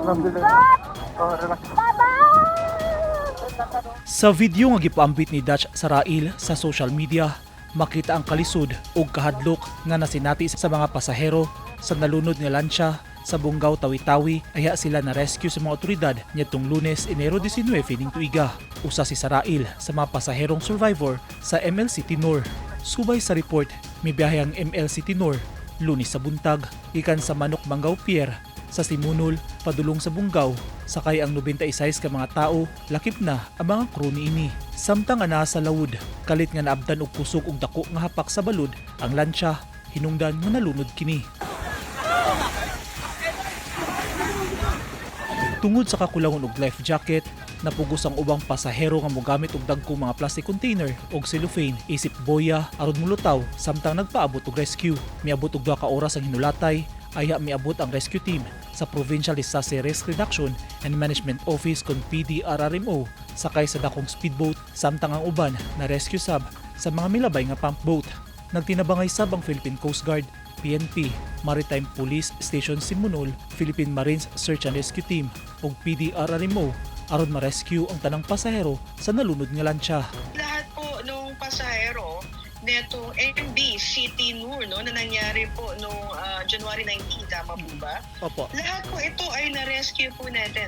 Oh, relax. Sa video nga gipaambit ni Dutch Sarail sa social media, makita ang kalisod ug kahadlok nga nasinati sa mga pasahero sa nalunod nga lansya sa Bongao, Tawi-Tawi ayha sila na rescue sa mga otoridad niadtong Lunes, Enero 19 ning tuiga. Usa si Sarail sa mga pasaherong survivor sa MLC Tinor. Subay sa report, mibiyahe ang MLC Tinor Lunes sa buntag gikan sa Manok Manggao Pier sa Simunul padulong sa Bongao, sakay ang 96 ka mga tao, lakip na ang mga crew niini. Samtang anaa sa lawod, kalit nga naabtan og kusog og dako nga hapak sa balud ang lansya, hinungdan nga nalunod kini. Tungod sa kakulangon og life jacket, napugos ang ubang pasahero nga mogamit og dagkong mga plastic container og cellophane isip boya aron mulutaw samtang nagpaabot og rescue. Miabot og 2 ka oras ang hinulatay ayha miabot ang rescue team sa Provincial Disaster Risk Reduction and Management Office kon PDRRMO sakay sa dakong speedboat, samtang ang uban na rescue sab sa mga milabay nga pump boat. Nagtinabangay sab ang Philippine Coast Guard, PNP, Maritime Police Station Simunul, Philippine Marines Search and Rescue Team ug PDRRMO aron ma-rescue ang tanang pasahero sa nalunod nga lansya. Lahat po nung pasahero netong MB City Noor, no, na nangyari po nung January 19, tama po ba? Opo. Lahat po ito ay na-rescue po natin.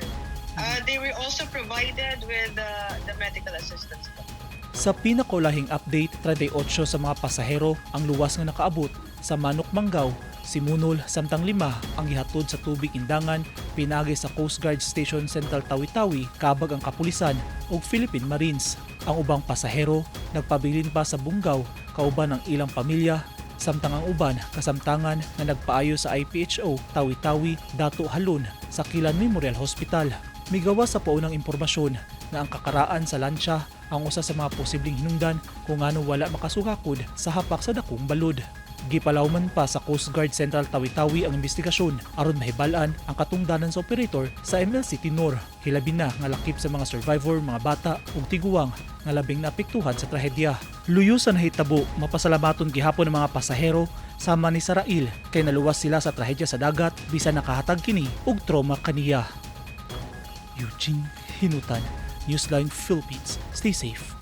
They were also provided with the medical assistance po. Sa pinakaulahing update, 38 sa mga pasahero ang luwas nga nakaabot sa Manok Manggao, Simunul, samtang 5 ang gihatod sa tubig indangan pinaagi sa Coast Guard Station Central Tawi-Tawi kabag ang kapulisan ug Philippine Marines. Ang ubang pasahero nagpabilin pa sa Bongao kauban ang ilang pamilya, samtang ang uban kasamtangan nga nagpaayo sa IPHO Tawi-Tawi Datu Halun Sakilan Memorial Hospital. Migawas sa paunang impormasyon nga ang kakaraan sa lansya ang usa sa mga posibleng hinungdan kung ngano wala makasugakod sa hapak sa dakong balod. Gipalawman pa sa Coast Guard Central Tawi-Tawi ang investigasyon aron mahibal-an ang katungdanan sa operator sa MLC Tinor. Hilabi na nga lakip sa mga survivor, mga bata ug tiguang nga labing naapektuhan sa trahedya. Luyo sa nahitabo, mapasalamaton gihapon ang mga pasahero sama ni Sarail kay naluwas sila sa trahedya sa dagat bisan nakahatag kini og trauma kaniya. Eugene Hinutan, Newsline Philippines. Stay safe.